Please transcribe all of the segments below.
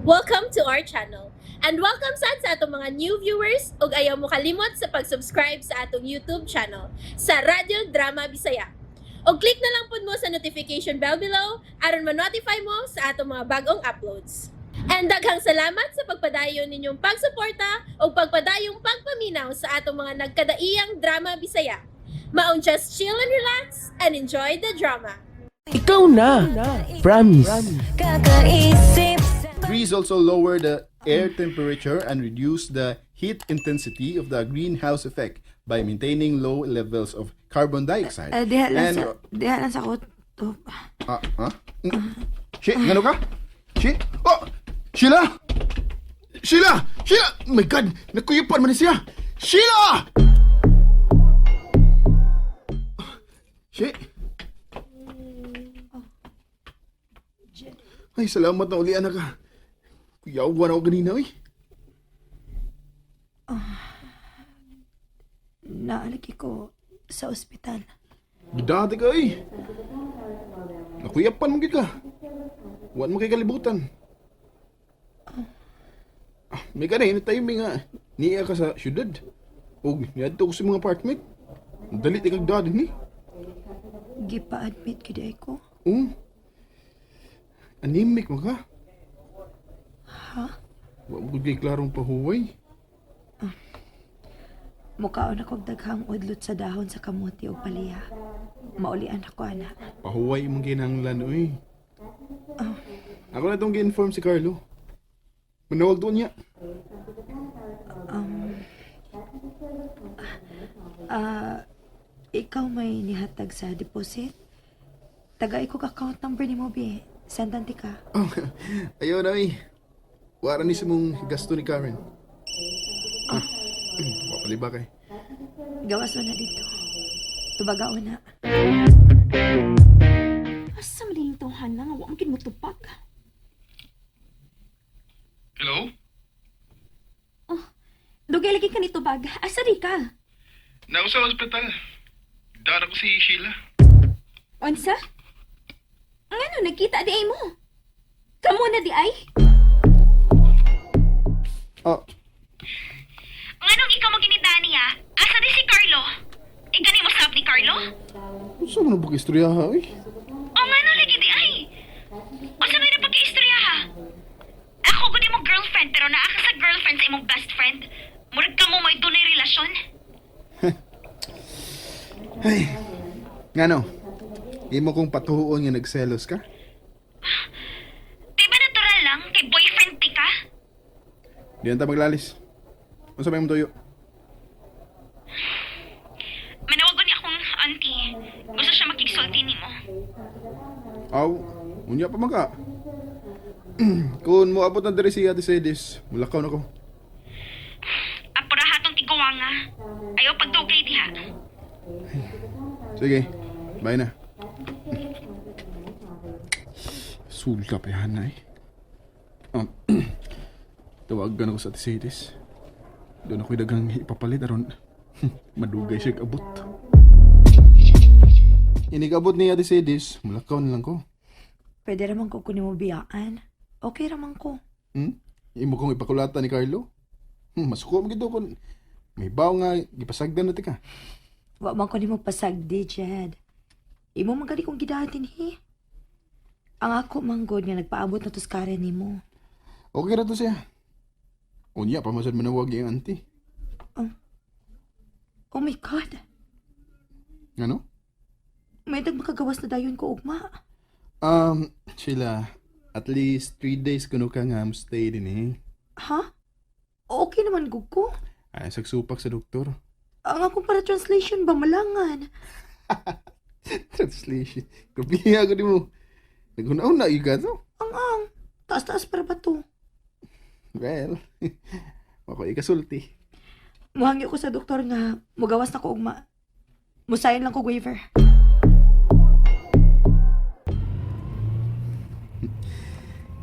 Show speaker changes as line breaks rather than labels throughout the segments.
Welcome to our channel. And welcome sad sa atong mga new viewers ug ayaw mo kalimot sa pag-subscribe sa atong YouTube channel sa Radyo Drama Bisaya. Og click na lang pud mo sa notification bell below aron ma-notify mo sa atong mga bagong uploads. And daghang salamat sa pagpadayon ninyong pagsuporta ug pagpadayong pagpaminaw sa atong mga nagkadaiyang drama Bisaya. Maong just chill and relax and enjoy the drama.
Ikaw na. Promise.
Kakaisip sa
Trees also lower the air temperature and reduce the heat intensity of the greenhouse effect by maintaining low levels of carbon dioxide.
Diha lang
And
sa diha lang sa kutob.
Ah, ah? Shi, ngano ka? Shi? Oh! Sheila! Sheila! Sheila! Oh my God! Nakuyupan man ni siya! Sheila! Shi? Ay, salamat na uli, anak ka. Kuyawan ako ganina, oy.
Naalagi ko sa ospital.
Gidati ka, oy. Nakuyapan mo gid ka. Huwag mo kay kalibutan. Ah, may ganay na timing nga. Niya ka sa syudad. Og niadto ko sa mga apartment. Dali ti kag dadin ni.
Gipa-admit gid ay ko.
Oh. Anemic mo ka.
Ha?
Wa mo gud kay klarong pahuway.
Mukaon ako og daghang udlot sa dahon sa kamote ug paliha. Maulian ako ana.
Pahuway imong kinahanglan oy. Ako na tong gi-inform si Carlo. Manawag doon niya.
Ah, ikaw may nihatag sa deposit? Tagay ko account number nimo bi. Sendan ti ka.
Oh, ayaw na oy. Wara ni sa mong gasto ni Karen. Ah, wa paliba kay.
Gawas na dito. Tubagao na.
Asa man yung tawhan na nga, wa man gid mo tubag.
Hello?
Oh, dugay lagi ka ni tubag. Asa di ka?
Nako sa ospital. Dara ko si Sheila.
Unsa? Ngano nagkita di ay mo? Kamo na di ay?
Oh,
Nganong ikaw mo ginidani ha? Asa di si Carlo? Ikaw ni mo sab ni Carlo?
unsa man ang istorya ha oy?
O ngano lagi di ay? Unsa may napag-istorya ha? Ako gud imong girlfriend pero naa ka sa girlfriend sa imong best friend. Murag kamo may dunay relasyon.
Ay. Ngano? Imo kong patuon nga nagselos ka?
Di ba natural lang kay boyfriend ti ka?
Di na ta maglalis. Unsa may imong tuyo?
Manawagon ni akong auntie. Gusto siya makigsulti nimo.
Aw, unya pa man ka. Kung moabot na diri si Ate Sedis, mulakaw na ko.
Apura hatong tiguwanga. Ayaw pagdugay diha.
Sige, bye na. Sulka pa yan na eh. Oh, tawagan ako sa Ate Sedis. Doon ako'y daghang ipapalit aron madugay siya abot. Inigabot ni Ate Sedis, mulakaw na lang ko.
Pwede raman ko kunin mo biyaan. Okay raman ko.
Hmm? Imo kong ipakulata ni Carlo. Masuko mo gid kon may baw nga gipasagdan na ti ka.
Wa man ko nimo pasagdi, Jed. Imo man gani kong gidatin hi. Ang ako manggod nga nagpaabot na to sa Karen nimo.
Okay ra to siya. Unya pa masad manawag iyang auntie.
Oh my God!
Ano?
May dag makagawas na dayon ko ugma.
Sheila, at least 3 days kuno ka nga mo stay din eh.
Ha? Okay naman gug ko.
Ay, sagsupak sa doktor.
Ang akong para translation ba malangan?
Translation. Grabe ako di mo. Nagunaon na yung to.
Ang. Taas-taas para ba to?
Well, ako ikasulti.
Muhangyo ko sa doktor nga mugawas na ko ugma. Musayon lang ko waiver.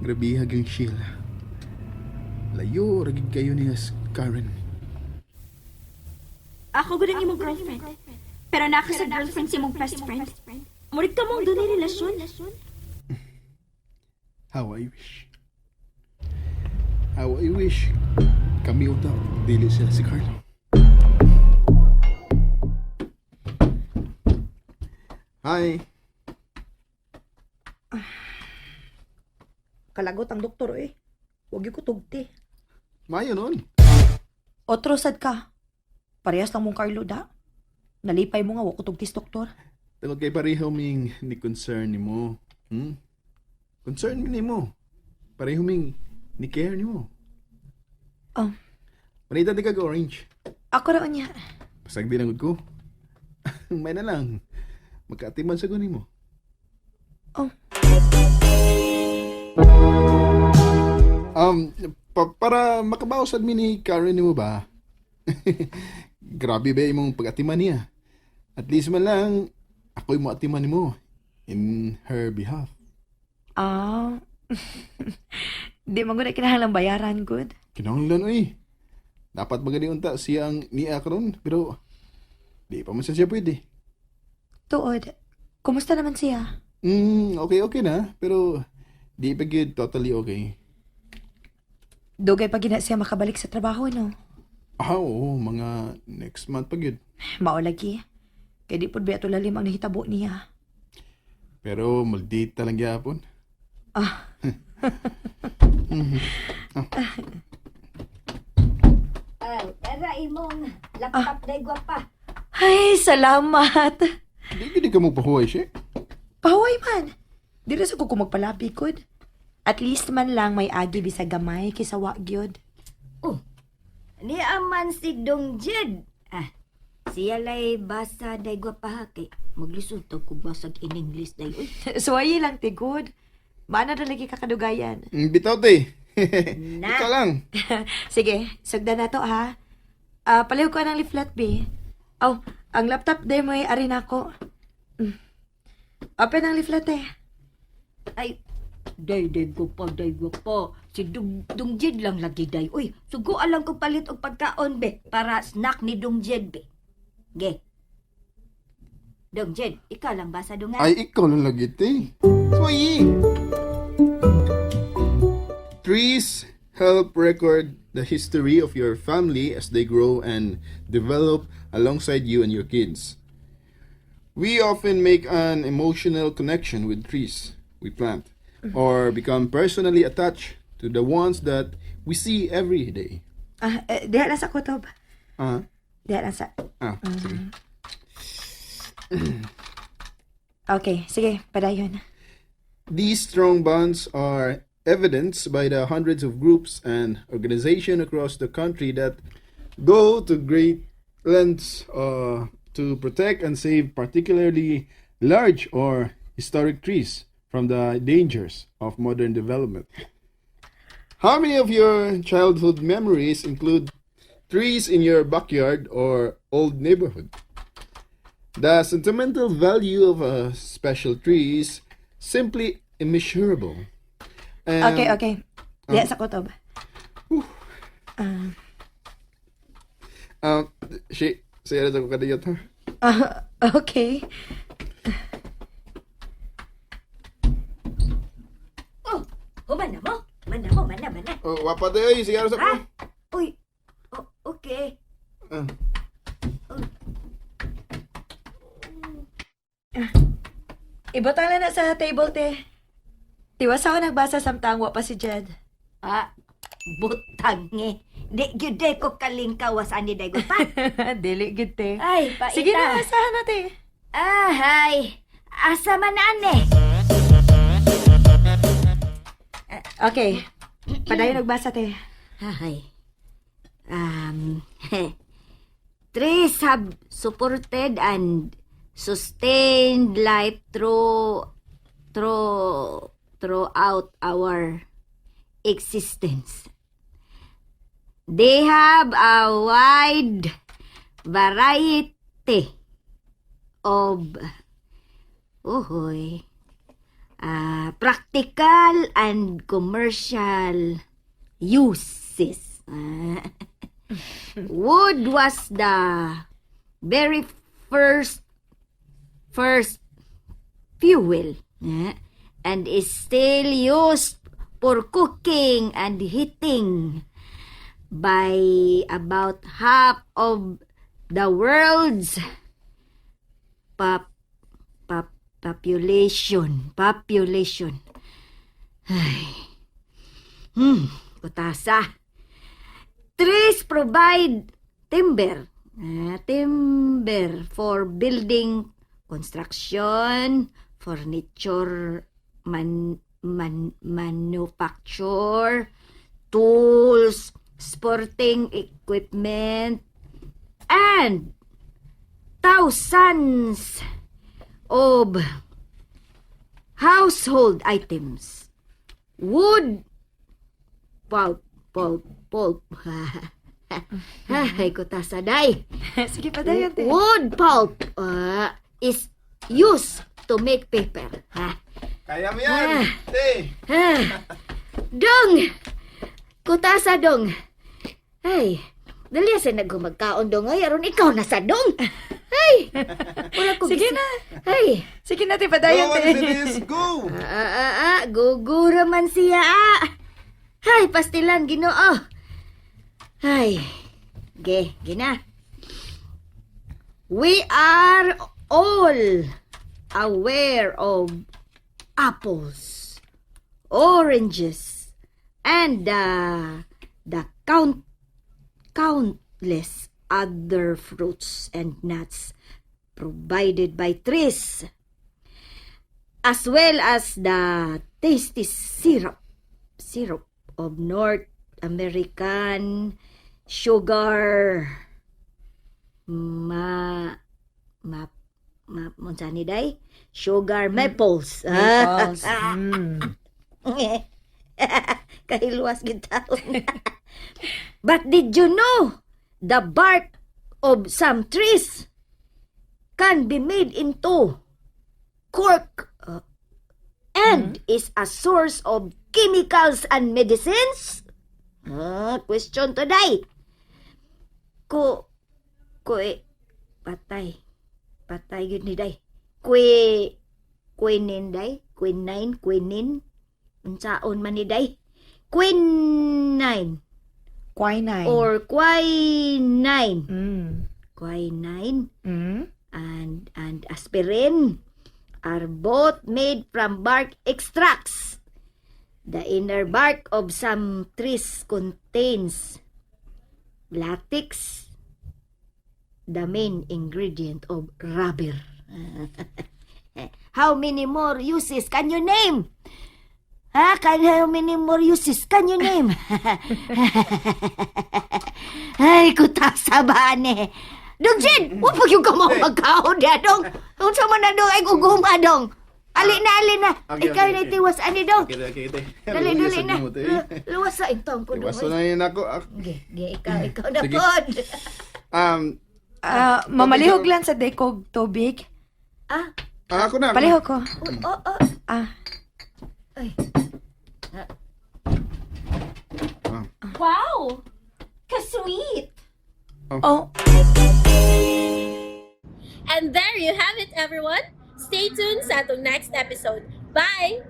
Grabe hagang Sheila. Layo, ragid kayo ni Karen.
Ako gud ang imong girlfriend. Pero naa ka sa girlfriend sa imong best friend. Murag ka mong dunay relasyon.
How I wish. How I wish kami unta dili siya si Carlo. Hi.
Kalagot ang doktor eh. Huwag yung kutugti.
Mayo nun.
Otro sad ka. Parehas lang mong Carlo da. Nalipay mo nga wa kutugtis doktor.
Tungod kay pareho ming ni concern nimo. Concern mi nimo. Pareho ming ni care nimo.
Oh.
Manita di kag orange.
Ako ra unya.
Pasag din ang gud ko. May na lang. Magkaatiman sa gunin mo.
Oh.
Para makabaw sad mi ni Karen nimo ba? Grabe ba imong pag-atiman niya? At least man lang, ako'y moatiman nimo in her behalf.
Ah. Di man gud na kinahanglan bayaran good.
Kinahanglan oy. Dapat magani unta siya ang niya karon pero di pa man sa siya pwede.
Tuod. Kumusta naman siya?
Okay okay na pero di pa gyud totally okay.
Dugay pa gina siya makabalik sa trabaho no.
Ah, oo, mga next month pa gyud.
Mao lagi. Kay di pud ba ato lalim ang nahitabo niya.
Pero maldita lang gyapon.
Ah.
Ay, tara imong laptop day gwapa.
Ay, salamat.
Di gid ka mo pahuway siya.
Pahuway man. Di ra sa ko magpalabi gud. At least man lang may agi bisag gamay kaysa wa gyud.
Oh, ni aman si Dong Jed. Ah, siya lay basa day gwapa ha kay maglisod to kog basag in English day. Uy,
Suwayi lang ti good. Maana ra lagi kakadugayan.
Bitaw te.
Na.
Ikaw lang.
Sige, sugdan na to ha. Ah, palihog ko ng leaflet B. Oh, ang laptop day mo ay ari nako. Open ang leaflet eh.
Ay, day day gwapa, day gwapa. Si Dong, Dong Jed lang lagi day. Uy, sugo alang ko palit og pagkaon be para snack ni Dong Jed be. Ge. Dong Jed, ikaw lang basa dungan.
Ay, ikaw lang lagi te. Suwayi. Trees help record the history of your family as they grow and develop alongside you and your kids. We often make an emotional connection with trees we plant or become personally attached to the ones that we see every day.
Ah, eh, diha lang sa kutob.
Ah,
Diha lang sa.
ah, sige.
Okay, sige, padayon.
These strong bonds are evidenced by the hundreds of groups and organizations across the country that go to great lengths to protect and save particularly large or historic trees from the dangers of modern development. How many of your childhood memories include trees in your backyard or old neighborhood? The sentimental value of a special tree is simply immeasurable. And,
Okay, okay. Diha sa kutob.
Shi, saya na ko kadiyot ha.
Ah, okay.
Oh, human na mo. Man na mo, man na, man na.
Oh, wapa tayo, eh. Sigaro sa ko.
Ha? Uy, oh, okay.
Ah.
Ibutang lang na sa table, te. Tiwas ako nagbasa samtang wa pa si Jed.
Ah, butang eh. Di gyud day ko kalingkawas ani day pa.
Dili gid te.
Ay, paita.
Sige na, basahan na te.
Ah, hay. Asa man ane?
Okay. Padayon nagbasa te.
Ay. Trees have supported and sustained life throughout our existence. They have a wide variety of uhoy, practical and commercial uses. Ah. Wood was the very first fuel and is still used for cooking and heating by about half of the world's population. Population. Ay. Kutasa. Trees provide timber. Timber for building, construction, furniture, manufacture, tools, sporting equipment, and thousands of household items. Wood, pulp, pulp, pulp. Ay, kutasa day.
Sige, padayon, te.
Wood pulp is used to make paper. Ha?
Kaya mo yan! Te!
Ah. Dong! Kutasa dong. Ay, dali sa naghumagkaon dong ay aron ikaw na sa dong. Ay, wala ko
Sige na.
Ay,
Sige na, te, padayon,
Go,
te.
what it is? Go!
Gugura man siya ah. Ay, pastilan Ginoo. Ay, ge, gina. We are all aware of apples, oranges, and the countless other fruits and nuts provided by trees, as well as the tasty syrup of North American sugar ma ma ma unsa ni day? Sugar maples.
Maples.
Kahiluwas gid taon. But did you know the bark of some trees can be made into cork and is a source of chemicals and medicines? Question today. Ko ko eh, patay. Patay yun ni day. Kwe quinine day, quinine, quinine. Unsaon man ni day? Quinine
Quinine.
or quinine. Quinine and aspirin are both made from bark extracts. The inner bark of some trees contains latex, the main ingredient of rubber. How many more uses can you name? Ha? How many more uses can you name? Ay, kutasa ba ni? Dong Jin, wa pa gyud ka mo magkaon dia dong. Unsa man na dong ay guguma dong. Ali na, ali na.
Okay,
Ikaw
okay,
na
okay.
tiwas ani dong.
Okay, te.
Dali, dali na.
Mo, te.
Luwas sa intong ko dong.
Tiwaso na yun ako.
Ge, ge, ikaw na
Sige.
pod.
Mamalihog lang sa dekog tubig.
Ah,
Ako na. Ako na.
Palihog ko.
oh.
Ah.
Ay.
Wow! Ka-sweet!
Oh.
And there you have it, everyone! Stay tuned sa atong next episode. Bye!